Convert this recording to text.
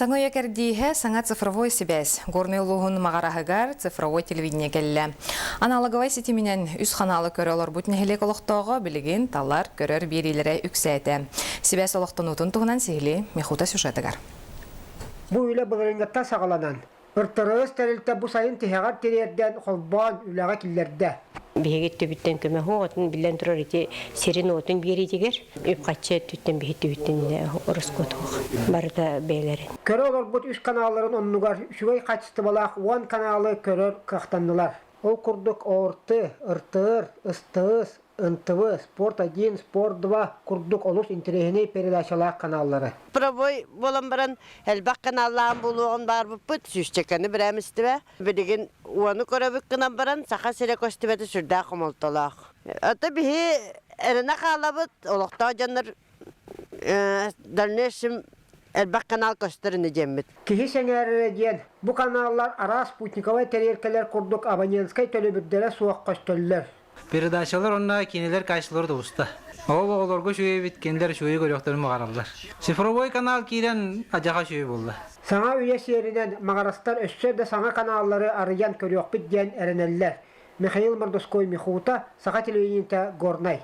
Саҥа үйэ кэрдииһэ саҥа цифровой сибээс. Горнай улууһун Маҕараһыгар цифровой телевидение кэллэ. Аналоговай ситиминэн үс ханаалы көрө олорбут нэһилиэк олохтооҕо билигин талар, көрөр биэриилэрэ үксээтэ. Сибээс олохтонуутун туһунан сиһилии Михута сюжетыгар. Бу үлэ былырыыҥҥыттан саҕаланан, РТРС тэрилтэ бу сайын тиһэҕэр тириэрдэн холбоон үлэҕэ киллэрдэ. Биһиги өттүбүттэн көмө суох, отун биллэн турар ити сирин-уотун биэриитигэр үп-харчы өттүттэн биһи өттүбүттэн ороскуот суох. Барыта бэйэлэрин. Көрө олорбут үс каналларын оннугар үчүгэй хаачыстыбалаах 10 каналы көрөр кыахтаннылар. Ол курдук ОРТ, РТР, СТС, НТВ, Спорт-1, Спорт-2 курдук олус интэриэһинэй передачалаах каналлары. Правой буолан баран элбэх каналлаан буолуоҕун баарбыппыт, сүүсчэкэни бирээмистибэ. Билигин уону көрөбүт гынан баран, Саха сирэ көстүбэтэ сүрдээх хомолтолоох. Ото биһи эрэнэ хаалабыт, олохтоох дьоннор дальнейшем элбэх канал көстөр ини диэммит. Киһи сэҥээрэрэ диэн, бу каналлар араас спутниковай тэриэлкэлэр курдук абонентскай төлөбүрдэрэ суох көстөллөр. Передачалар онно кинилэр качестволара тубуста. Ол оҕолорго үчүгэй эбит, кинилэр үчүгэйи көрүөхтэрин баҕараллар. Цифровой канал киирэн адьаха үчүгэй буолла. Саҥа үйэ сиэринэн маҕарастар өссө да саҥа каналлары арыйан көрүөхпүт диэн эрэнэллэр. Михаил Мордовской Михута, Саха телевидениета, Горнай.